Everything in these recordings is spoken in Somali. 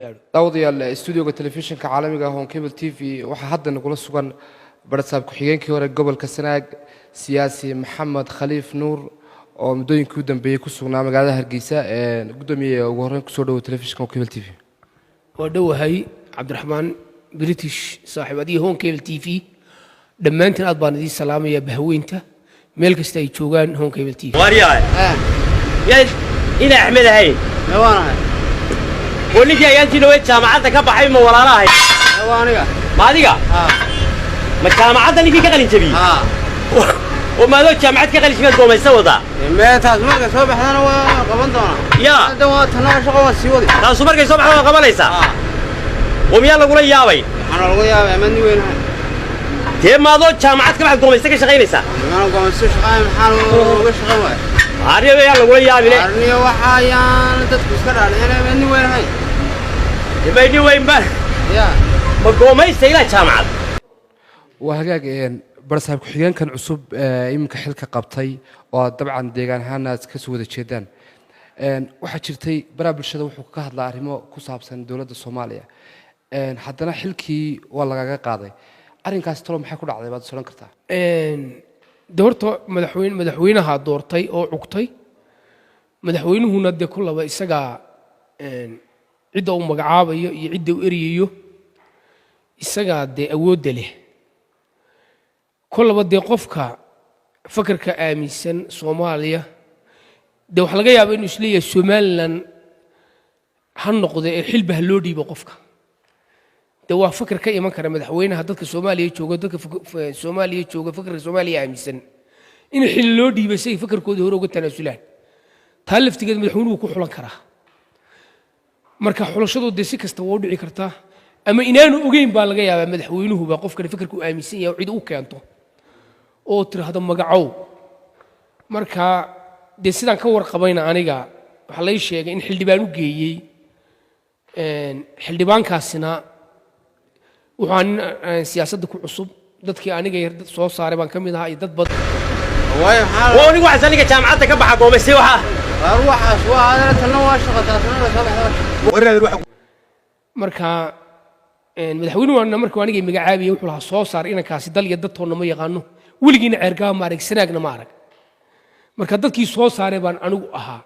Gaadho. Daawadayaal, stuudioga telefishinka caalamiga ah Horn Cable TV waxaa hadda nagula sugan barasaab ku-xigeenkii hore gobolka Sanaag, siyaasi Maxamed Khaliif Nuur, oo muddooyinkii u dambeeyey ku sugnaa magaalada Hargeysa. Guddoomiye, ugu horreyn kusoo dhawo telefishinka Horn Cable TV. Waa dhowahay, Cabdiraxmaan British saaxiib, adiga Horn Cable TV dhammaantiin aad baan idiin salaamayaa, bahweynta meel kasta ay joogaan Horn Cable TV. Waaryahay, yaad ina Axmed ahayn? Waanahay. Oo ninkii ayaantii dhaweyd jaamacadda ka baxay ma walaala ahay? Waa aniga. Ma adiga? Ma jaamacadda ninkii ka qalin jabiyey? Oo maadoo jaamacad ka qalin jabiyaad goomaysa wadaa? Mee, taas markay soo baxdana waa qaban doonaa. Yaa. Hadda waa tanaa, shaqo waa sii wadi. Taasu markay soo baxda waa qabanaysaa? Oo miyaa lagula yaabay? Waxaana lagu yaabay ama nin weynahay. Dee maadoo jaamacad ka baxad goomaysta ka shaqaynaysaa? Mana goomaysto shaqaay, maxaan uga shaqayn waaya? Arniyo, yaa lagula yaabine. Arniyo, waxa ayaan dadku iska dhaadhicin ama nin weynahay. May, nin weyn ba. Yaa. Ma goomaysta ilaa jaamacad? Waa hagaag. Barasaab ku-xigeenkan cusub ee iminka xilka qabtay oo aad dabcan deegaan ahaana aad kasoo wada jeedaan, waxaa jirtay baraha bulshada wuxuu ka hadlaa arrimo ku saabsan dowladda Soomaaliya. Haddana xilkii waa lagaga qaaday. Arrinkaas talo maxay ku dhacday baad is odhan kartaa? De horta madaxweynaha doortay oo cugtay. Madaxweynuhuna dee kullaba isagaa cidda uu magacaabayo iyo cidda uu eryayo isagaa dee awoodda leh. Kollaba dee qofka fakarka aaminsan Soomaaliya, dee waxaa laga yaabaa inuu isleeyahay Somaliland ha noqde ee xilba ha loo dhiibo qofka. De waa fakar ka iman kara madaxweynaha. Dadka Soomaaliya jooga, dadka Soomaaliya jooga, fakarka Soomaaliya aaminsan in xil loo dhiibay si ay fakarkoodii hore uga tanaasulaan, taa laftigeed madaxweynuhu ku xulan karaa. Marka xulashadu dee si kasta waa u dhici kartaa, ama inaanu ogeyn baa laga yaabaa madaxweynuhuba qofkani fikirka u aaminsan yahay oo cid u keento oo tiraahdo magacow. Marka dee sidaan ka warqabayna, aniga waxaa lay sheegay in xildhibaan u geeyey. Xildhibaankaasina wuxuu nin siyaasadda ku cusub. Dadkii aniga yar soo saaray baan ka mid ahaa iyo dad badan. Waayo, maxaa? Oo anigu waxaas aniga jaamacadda ka baxa goomaysay waxa. Waar, waxaas waa adana, tanna waa shaqo, taasna la soo baxda. Marka madaxweynuhu waana markuu aniga magacaabiyey wuxuu lahaa soo saar inankaasi, dal iyo dadtoonna ma yaqaano, weligiina Ceergaaba ma arag, Sanaagna ma arag. Marka dadkii soo saaray baan anigu ahaa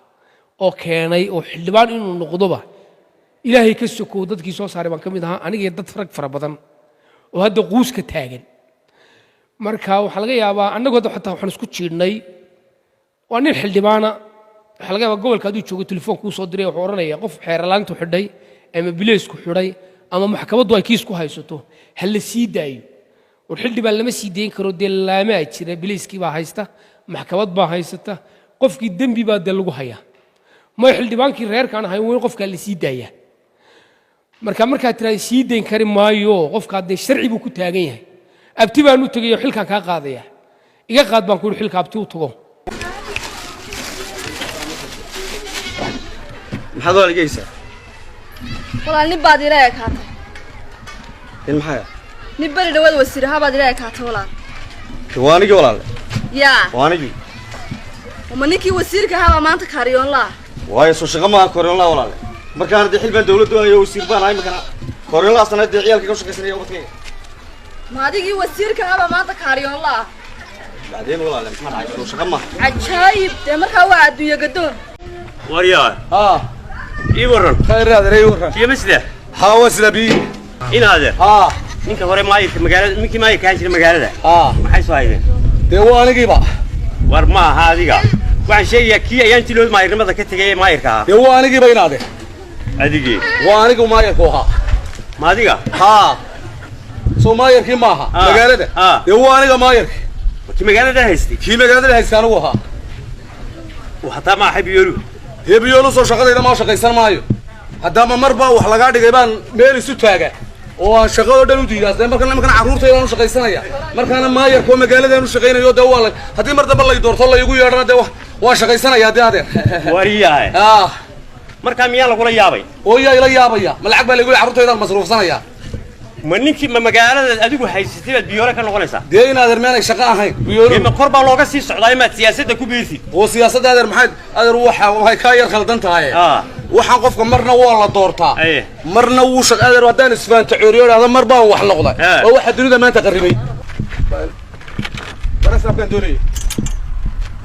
oo keenay oo xildhibaan inuu noqdoba Ilaahay ka sokow dadkii soo saaray baan ka mid ahaa, aniga iyo dad rag fara badan oo hadda quuska taagan. Marka waxaa laga yaabaa annagu hadda xataa waxaan isku jiidhnay waa nin xildhibaana. Waxaa laga yaabaa gobolka hadduu joogo telefoon kuu soo diray, wuxuu odhanaya qof xeeralaantu xidhay ama bileysku xidhay ama maxkamaddu ay kiis ku haysato ha la sii daayo. War, xildhibaan lama sii dayn karo. Dee laamaa jira, bileyskii baa haysta, maxkamad baa haysata, qofkii dembi baa dee lagu hayaa. May, xildhibaankii reerkaan ahay weyn qofkaa la sii daayaa. Marka markaad tiraahdo sii dayn kari maayo, qofkaa dee sharci buu ku taagan yahay. Abti baan u tegayo, xilkaan kaa qaadaya, iga qaad baan ku yidhi xilka, abti u tago. Maxaad waaligeysaa? Walaal, nin baad ila ekaatay. In maxaa? Nin beri dhawaad wasiir ahaa baad ila ekaatay, walaal. Waa anigii, walaalle. Yaa. Waa anigii. Ma ninkii wasiirka ahaa baa maanta kaariyoonlaa? Waayo, soo shaqo maaha koryoonlaa, walaalle. Markaana dee xil baan dawladdu hayo, wasiir baan ahay, markana koryoonlaasana dee ciyaalka ka shaqaysanaya ubadkayga. Ma adigii wasiirka ahaa baa maanta kaariyoonlaa? Bacdeen, walaalle, maxaa dhacay? Soo shaqo maaha. Cajaayib! Dee markaa waa adduunyo gadoon. Waryaa. Haa. Ii warran. Khayr, adeer, ii warran. Iyo ma sida? Haa, waa sida bii. In adeer. Haa. Ninka hore maayirka magaalada, ninkii maayirka ahaan jiray magaalada. Haa. Maxay soo haydeen? Dee waa anigiiba. War, ma aha adiga. Waxaan sheegayaa kii ayaan tilood maayirnimada ka tegay ee maayirka ahaa. Dee waa anigiiba, in adeer. Adigii? Waa anigu maayirku ahaa. Ma adiga? Haa, soo maayirkii maaha magaalada? Dee waa aniga maayirki. Kii magaalada haystay? Kii magaalada haysta anigu ahaa. Hataa ma ahay Biyoolu? Dee Biyoolu soo shaqadayda maa shaqaysan maayo. Haddaama mar baa wax lagaa dhigay baan meel isu taaga oo aan shaqadoo dhan u diidaa. Dee markan nimankan carruurtaydaan u shaqaysanaya, markaana maayarkoo magaaladaan u shaqaynayo. Dee waa la haddii mar dambe lay doorto laygu yeedhana, dee waa shaqaysanaya dee, adeer. Wariyahay. Markaa miyaa lagula yaabay? Oo yaa ila yaabaya? Ma lacag baa laygu carruurtaydaan masruufsanaya. Ma ninkii ma magaalada adigu haysatay baad biyoole ka noqonaysaa? Dee in adeer meenay shaqo ahayn biyoolo. Ma kor baa looga sii socdaa imaad siyaasadda ku biirtid? Oo siyaasadda adeer, maxaad adeer, waxa waxay kaa yar khaldan tahay. Waxaan qofka marna waa la doortaa, marna wuu shaq. Adeer, haddaan isfaanta cooriyo dhahdo mar baan wax noqday, oo waxa dunida maanta qarribay barasaabkaan doonayay.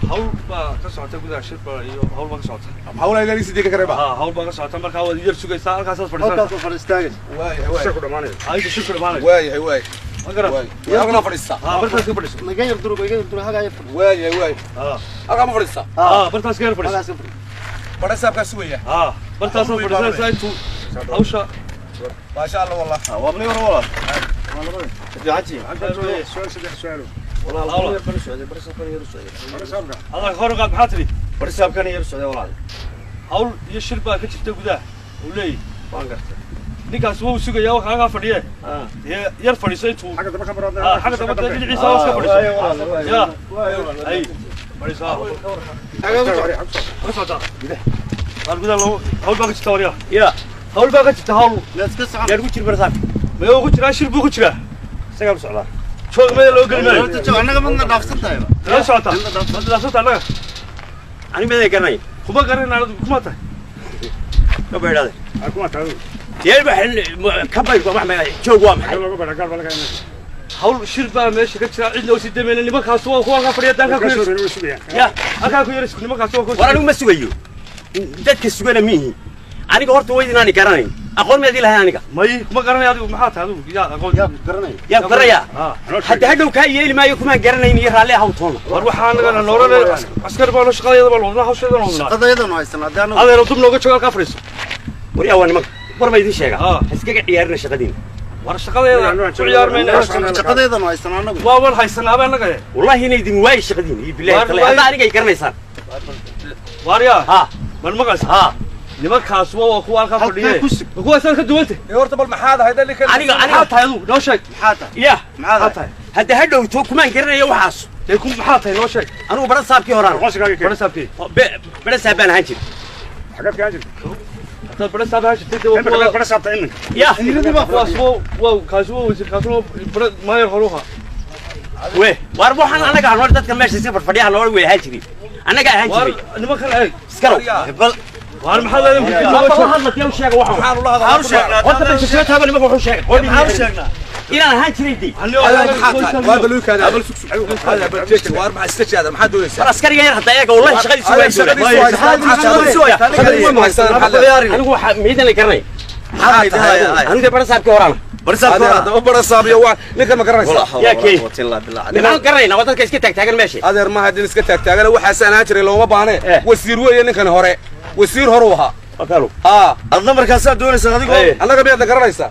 Hawl baa ka socota gudaha, shir baa iyo hawl baa ka socota. Hawlaha ilaa sidii ka kareeba. Ha, hawl baa ka socota, markaa waad yar sugaysaa, halkaasaad fadhiisanaysaa. Halkaasoo fadhiistaagaysa. Waayahay, waay. Shirku dhamaanaya, ayda shirku dhamaanaya. Waayahay, waay. Ma garan? Waay, halkanaa fadhiistaa. Ha, bartaas ka fadhiiso. Naga yar durug, iga yar durug, hagaa yar fadhiis. Waayahay, waay. Ha. Halkaa ma fadhiistaa? Ha, bartaas ka yar fadhiiso. Hagaas ka fadhiis. Barasaabkaa sugaya. Ha, bartaasaad fadhiisanaysaa intuu hawsha. Maasha Allah, wallah. Waa bani war walaal. Walaal, Hawla. yar baan socday, barisaabkan yar socday. Adaa hor qaad, maxaa tidhi? Barisaabkan yar socday walaal. Hawl iyo shir baa ka jirta gudaha uu leeyahy. Waan gartay. Ninkaas wuu sugayaa, waxa halkaa fadhiye. Dee yar fadhiiso intuu xagga dambe dee dhinaciisa hoos ka fadhiiso. Ya ay fadhiiso, ka socotaa waar gudaha loo hawl baa ka jirta waryaa. Ya. Hawl baa ka jirta, hawl. Yaan ku jir barasaabka? Maya, ku jiraa, shir buu ku jiraa. Isagaa u socdaa. Joog, maya, loo geli maayo. Annaga madna dhaafsan tahay. La socotaa, ma dhaafsanta annaga? Ani maday garanay. Kuma garanayna, adigu kuma tahay. Ka baydhade dee ka baydh, wax joog waa maxay? Hawl shir baa meesha ka jira, cidna usii damayna, nimankaas waa kuwa halkaa fadhiya, halkaa ku yar. Ya. Halkaa ku yar, nimankaas waa kuwa. War anigu ma sugayo, dadka sugana miihi aniga. Horta wayd inaani garanayn, aqoon miyaad ilahay aniga? May, kuma garanaya. Adigu maxaa tahay? Adigu yaa aqoon? Yaa ku garanayaa? Hadda hadhow kaa yeeli maayo, kumaan garanayn iyo raalli ahaw toona. War waxaa anagana noolane askari baano, shaqadayada baan wadnaa, hawsheedan wadnaa. Shaqadayadanu haysan haddii annagu. Adeero, dub nooga jooga, halkaa fadhiiso. War yaa waa nimanka, war ma idin sheega? Ah. Ha iskaga ciyaarina shaqadiina. War shaqadayada ku ciyaar mayna. Shaqadayadanu haysan annagu. Waa wan haysanaaba annaga. Wallahi inay idin waayi shaqadiina iyo billahi War tallahi hadda aniga ay garanaysaan. Waar yaa? Ha. Man maqlaysa? Ha. Nimankaas waa kuwa halkaa fadhiye, Halkaa ku sug. kuwaasaad ka duwanta. Ee horta bal maxaad ahayd ninkan? Aniga maxaa aniga tahay adigu? Noo sheeg. Maxaa tahay? Ya. Maxaa tahay? Hadda hadhowto kumaan garanayo waxaas. Dee ku maxaa tahay? Noo sheeg. Anigu bara saabkii horaan. Bara saabkii? Bara saab baan ahaan jir. Haddaad bara saab ahaan jirtay, dee waa kuwa Ya. kuwaas waa kaasi, waa wasiir, kaasi waa bara maayar horuha. We war waxaan anaga hanoo dadka meesha iska fadhiya hanoo wey ahaan jirin, annaga ahaan waar jiray. Nimankan eeg. Iskarow. Bal waar maxaa leedahay? Waa hadla, dee u sheega waxaan. Maxaan ula hadlaa? Maxaan u sheegnaa? Horta bal soo taaba nimanka, wuxuu sheegay Maxaan u sheegnaa? inaan ahaan jiray dee. Waa baluukaada abal sug sug. Hada bal jeek, waar maxaa iska jeeda, maxaa doonaysaa? War askariga yar hadda eega, wallahi shaqadiisu waa doonaa. Anigu waxa miidan la garanay. Maxaa tahay? Anigu dee bara saabkii horaan. Barisaabka hore. Haddaba barasaab iyo waa ninkan ma garanaysaa? Yaa kee? Illa billah. Maxaan garanaynaa? Waa dadka iska taagtaagan meesha. Adeer, ma haddin iska taagtaagana, waxaasaan ahaan jiray looma baahne. Eh. Wasiir weeye ninkan, hore wasiir horu ahaa. Wakaalo. Aa. Adna markaasaa doonaysaa adigoo. Eh. Annaga miyaad na garanaysaa?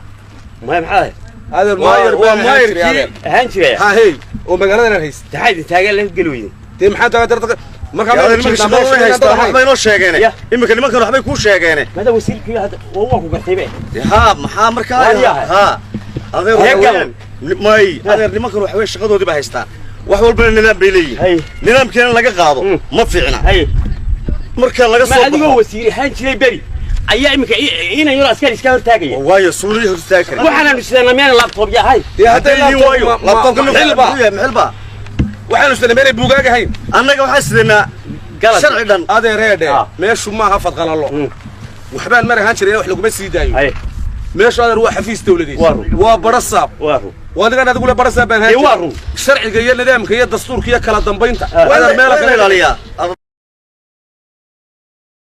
Maya, maxaa ahayd? Adeer, maayar waa baan ahaan jiray adeer. Ahaan jiraya? Ha, hey, oo magaaladan aan hayst. Maxaa idin taagan la geli weyday? Dee maxaa taagan darta markaa? Adeer, nimanka shaqada way haystaan, waxbay noo sheegeene. Ya. Iminka nimankan waxbay kuu sheegeene. Maada wasiirkii hadda waa ku gartay be. Ha, maxaa markaa? Waar yahay? Ha, adeer, Hee, waxa gal. weeyaan, may adeer, nimankan waxa weeye shaqadoodii bay haystaan, wax walbana nidaam bay leeyihiin. Hay. Nidaamkeena laga qaado ma fiicna. Hay. Marka laga Ma soo adigoo baxo. wasiir ahaan jiray beri ayaa iminka inan yaro askari iska hortaagaya? Waayo suulihii hor istaagi karin. Waxaanaanu sidanaa miyaan laptop yahay? Dee hadday Hadday yihiin waayo laptopka xilba muxuu yahay? Maxilba? Waxaanu isla meelay buugaag ahayn. Annaga waxaan sidanaa Galad. sharci dhan. Adeereedhe. Ah. Meeshu maaha fadqalalo. Waxbaan mar ahaan jiray wax laguma sii daayo. Hay. Meeshu adeer waa xafiis dawladeed. Waa run. Waa barasaab. Waa run. Waa adigan adigu le barasaab baan ahaan Dee waa jiray. run. Sharciga iyo nidaamka iyo dastuurka iyo kala dambaynta Ah. adeer meela Waa la kale ilaaliyaa.